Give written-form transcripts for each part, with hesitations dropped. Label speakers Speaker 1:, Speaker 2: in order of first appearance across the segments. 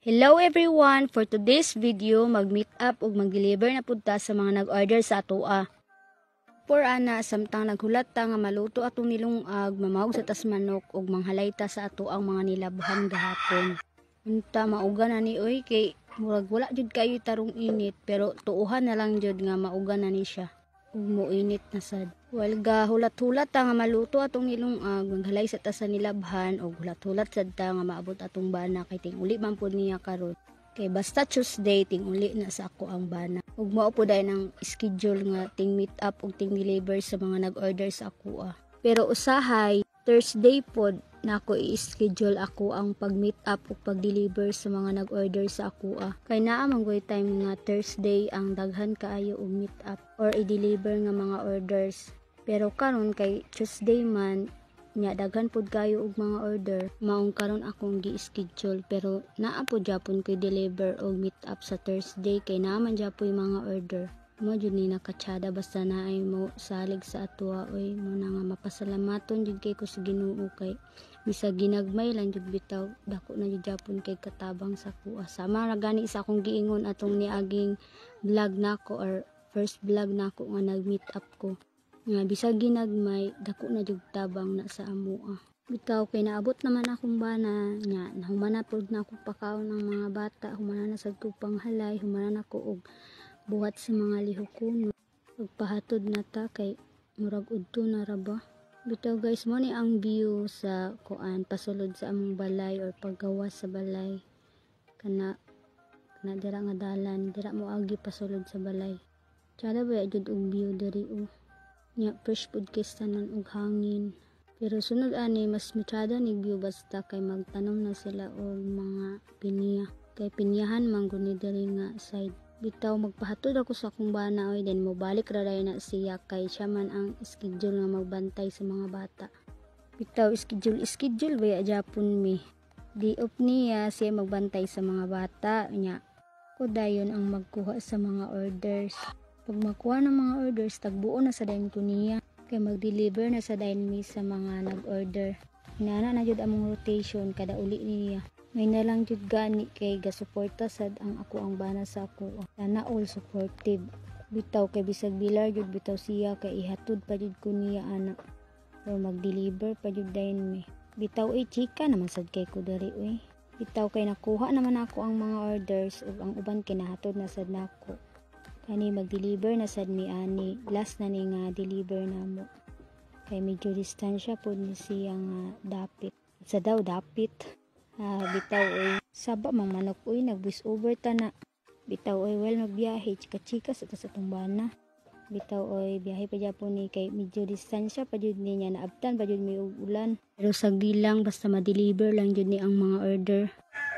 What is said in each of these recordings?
Speaker 1: Hello everyone! For today's video, mag-meet up ug mag-deliver na pud ta sa mga nag-order sa atoa. Por ana, samtang naghulat ta nga maluto atong nilungag, mamahog sa tas manok ug manghalay ta sa ato ang mga nilabhan gahapon. Unta mauga na ni oy, kay murag wala jud kayo tarong init, pero tuohan na lang jud nga mauga na ni siya ug moinit na sad. While ga hulat-hulat ta nga maluto atong nilungag, maghalay sa ta sa nilabhan ug hulat-hulat sad ta nga maabot atong bana kay ting-uli man pud niya karon. Kay basta Tuesday, ting-uli na sa ako ang bana. Ug mao pud ay ang schedule nga ting meet up ug ting deliver sa mga nag-order sa akoa. Pero usahay Thursday pod nako i-schedule ako ang pag-meet up ug pag-deliver sa mga nag-order sa akoa. Kay naa man goy time nga Thursday ang daghan kaayo og meet up or i-deliver nga mga orders. Pero karon kay Tuesday man nya, daghan pud kayo og mga order, maong karon akong gi-schedule, pero naa pud gyapon koy deliver og meet up sa Thursday kay naa man gyapoy mga order. Mo jud ni nakatsada basta naay mo salig sa atoa oy. Mo na nga mapasalamaton jud kay ko sa Ginoo kay bisag ginagmay lang jud bitaw, dako na jud gyapon kay katabang sa akoa. Sama ra gani sa akong giingon atong niaging vlog nako or first vlog nako nga nag-meet up ko nga bisag ginagmay, dako na jud tabang na sa amoa. Bitaw kay naabot naman akong bana nya, nahuman na pud na ako pakaon ng mga bata, humana na sad ko panghalay, humana na ko og buhat sa mga lihok. Pagpahatod na ta kay murag udto na ra ba. Bitaw guys, mo ni ang view sa kuan, pasulod sa among balay or paggawas sa balay. Kana kana dira nga dalan, dira mo agi pasulod sa balay. Tsada ba jud og view diri oh. Nya fresh pud kay sa tanan og hangin. Pero sunod ani mas mutsada ni view basta kay magtanom na sila og mga pinya. Kay pinyahan man gud ni diri nga side. Bitaw magpahatod ako sa akong bana oy, then mobalik ra dayon na siya kay siya man ang schedule nga magbantay sa mga bata. Bitaw schedule schedule baya japon mi. Di off niya, siya magbantay sa mga bata nya. Ko dayon ang magkuha sa mga orders. Pag makuha ng mga orders, tagbuo na sa dayon ko niya. Kay mag-deliver na sa dayon mi sa mga nag-order. Inana na jud among rotation kada uli niya. May na lang jud gani kay gasuporta sad ang ako ang bana sa ako. Sana all supportive. Bitaw kay bisag bilar jud bitaw siya, kay ihatod pa jud ko niya ana. Or mag-deliver pa jud dayon mi. Bitaw ay chika naman sad kay ko diri oy. Bitaw kay nakuha naman ako ang mga orders ug ang uban kay nahatod na sad nako. Kani mag-deliver na sad mi ani, last na ni nga deliver namo. Kay medyo distansya pod ni siya nga dapit. Sa daw dapit. Ah, bitaw oy. Saba mang manok oy, nag-voice over ta na. Bitaw oy, well magbiyahe, chika-chika sa ta sa atong bana. Bitaw oy, biyahe pa gyapon ni kay medyo distansya pa jud niya, naabtan pa jud mi og ulan. Pero sagdi lang basta ma-deliver lang jud ni ang mga order.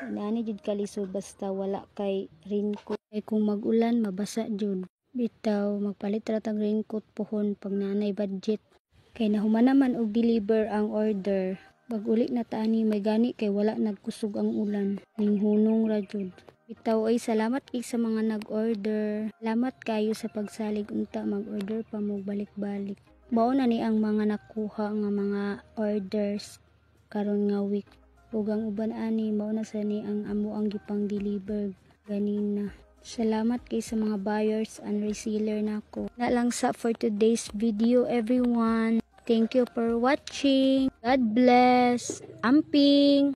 Speaker 1: Inani jud kalisod basta wala kay raincoat. Kay kung mag-ulan, mabasa jud. Bitaw magpalit ra tag raincoat pohon pag nanay budget. Kay nahuman naman og deliver ang order. Pag uli na ta ani, may gani kay wala nagkusog ang ulan. Ning hunong ra jud. Bitaw ay salamat kay sa mga nag-order. Salamat kayo sa pagsalig, unta mag-order pa mo balik-balik. Mao na ni ang mga nakuha nga mga orders karon nga week. Ug ang uban ani mao na sa ni ang amo ang gipang deliver ganina. Salamat kay sa mga buyers and reseller nako. Na lang sa for today's video, everyone. Thank you for watching. God bless. Amping!